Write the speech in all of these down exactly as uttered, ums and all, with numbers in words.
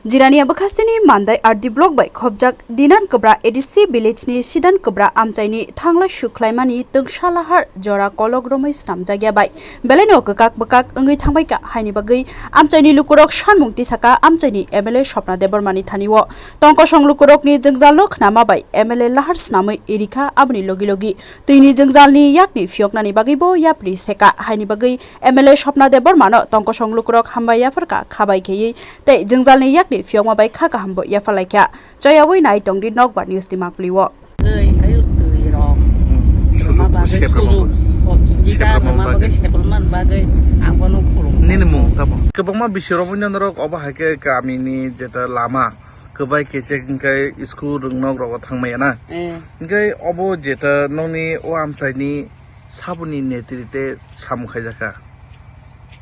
Jirania bwkhasteni Mandai R D block bai khopjak Dinan Kwbra A D C village ni Sidan Kwbra amchaini thanglai sukhlaimani twngsa lahar jora kolok romwi snamjakya bai belaino kwkak bwkak wngwi thangbaikha, haini bagwi amchaini lukurok sanmung tisaka amchaini M L A Swapna Debbarmani thani-o. Tongkosong lukurokni jwngjalno khnama bai M L A lahar snamwi rikha, aboni logi logi twini jwngjalni yakni phiyoknani bagwibo yapri seka, haini bagwi M L A Swapna Debbarmano tongkosong lukurok hambai yapharkha khabai kheywi tei jwngjalni yakni phiyokma bai kha kahambo yapharlaikha. Choyawi nai tongdi Nokbar News ni makli-o. Twi, twi rok. Hmm. Rwma bagwi sujuk, sujuk, su-, subida separate rwma bagwi bagwi. Separate man bagwi abono khulum. Nini mung tamo? Kwbangma bisirok wngya norok obo hai khe kamini jeta lama kwbai kechek hwnkhe school rwng nok rogo thangmaya na. Eh. Hwnkhe obo jeta nokni o amchaini saboni netrite samung khaijakha.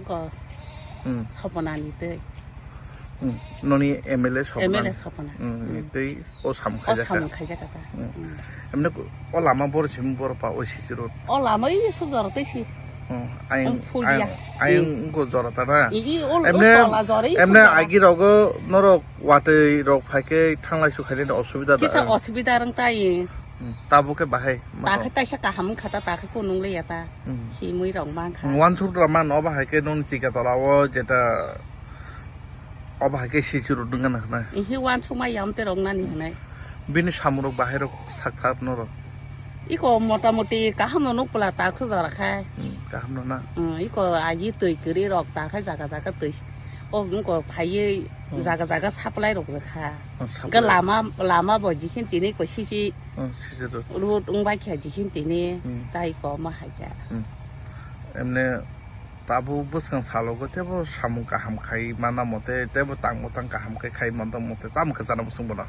Go. Hmm. Soponani tei. Hmm. Noni M L A Sopona. M L A Sopona. Hmm. Hmm. Tei o samung O khaijak samung kha. Khaijak kha ta. Hmm. Hmm. Emne ko-, o lama bor sim bor pa o sisi road. O lama i sujor tei si. Hmm. Ayang, Ang full ayang, ya. Ayang Hmm. ko jora ta na. I, i, o, o Emne, tola jora i emne sujor. Agi rogo norok watwi rok phaikhe thanglai su khaile osubida da. Kisa osubida rang tai. Hmm, tabuk khe bahai, Ta mano. Khe taisa kaham wngkha ta, ta khe kunung le ya ta. Hmm. Himwi rok man kha. Wansuk rok man, obo hai khe nung tika tola o jeta, obo hai khe sisi rok nung gana hwnai. Ihi wansuk ma yam te rok nani hwnai. Bini samung rok bahai rok sak thar no rok. Iko mota moti kaham no nuk pula ta khu jora khai. Hmm, kaham no na. Hmm, iko aji twi kwrwi rok ta khai jaga jaga twi. O wngko phaiwi Hmm. jaga jaga supply rok rwkha. Hmm, supply. Hwnkhe lama, lama bo jikhin tini ko sisi Hmm, sisi road. Road wngbai kha jikhin tini Hmm. tai ko ma hai kha. Hmm. Emne tabuk bwskang salogo tebo samung kaham khai mana mote tebo tang bwtang kaham khai khai mantong mote tamo kwchana bwswng bono.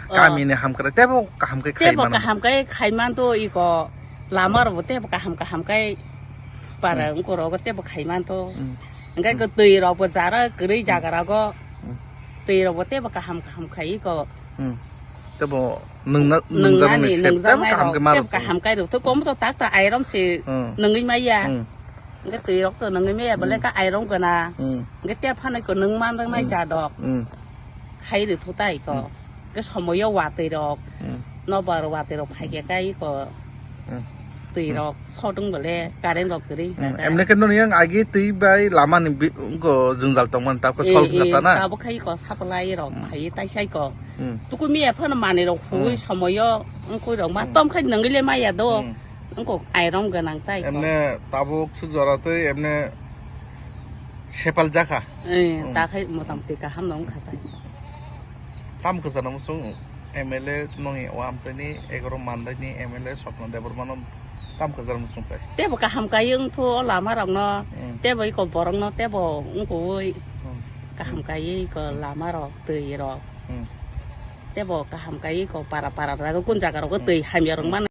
Oh. Kamini hamkrai tebo kaham khai khai Tebo mano. Kaham khai khai manto iko lama rok bo tebo kaham kaham khai para Hmm. Wngko rogo tebo khai manto. Hmm. Hwnkhe Hmm. ko twi rok bo jara kwrwi Hmm. jaga rogo Hmm. twi rok bo tebo kaham kaham khai iko. Hmm. Tebo nungna, Nungnani, nungjakmani sep, tebo nungjaknai kaham rok, khe ma tebo rok. Kaham kai rok. To kom to tak ta airom se Hmm. Nungwi maya. Hmm. Hwnkhe twi rok to nungwi maya, bole Hmm. Ka airom gana. Hmm. Hwnkhe te phano ko nung man rok nai Hmm. Jadok. Hmm. Khai rw thu tai ko. Hmm. Hwnkhe somoyo watwi rok. Hmm. Nobar watwi rok phai khe kai ko. Hmm. Twi Hmm. Rok sodung bole, current rok kwrwi Hmm. kha. Emne khe noni yang agi twi bai lama ni bi-, ko jwngjal tongmani ta ko Eh, solve eh, kha ta na? Tabuk khai ko supply rok Hmm. Phai tai sai ko. Hmm. Tukumi ephano manwi rok huwi Hmm. Somoyo wngkui rok ma Hmm. Tom khai nungwi le maya do. Hmm. Wngko airom gwnang tai ko. Emne tabuk suk jora twi emne sepal jakha. Eh, Hmm. Ta khai motamoti kaham no wngkha tai. Tam kwchana muchung M L A nongni o amchaini egaroh mandaini M L A Swapna Debbarmano tam kwchana muchung tai. Tebo kaham kai wngthu o lama rokno, Hmm. Tebo iko borokno tebo wngkui Hmm. Kaham kai iko lama rok, twi rok. Hmm. Tebo kaham kai iko para para jaga kun jaga rogo Hmm. Twi hamya rok Hmm. Mano.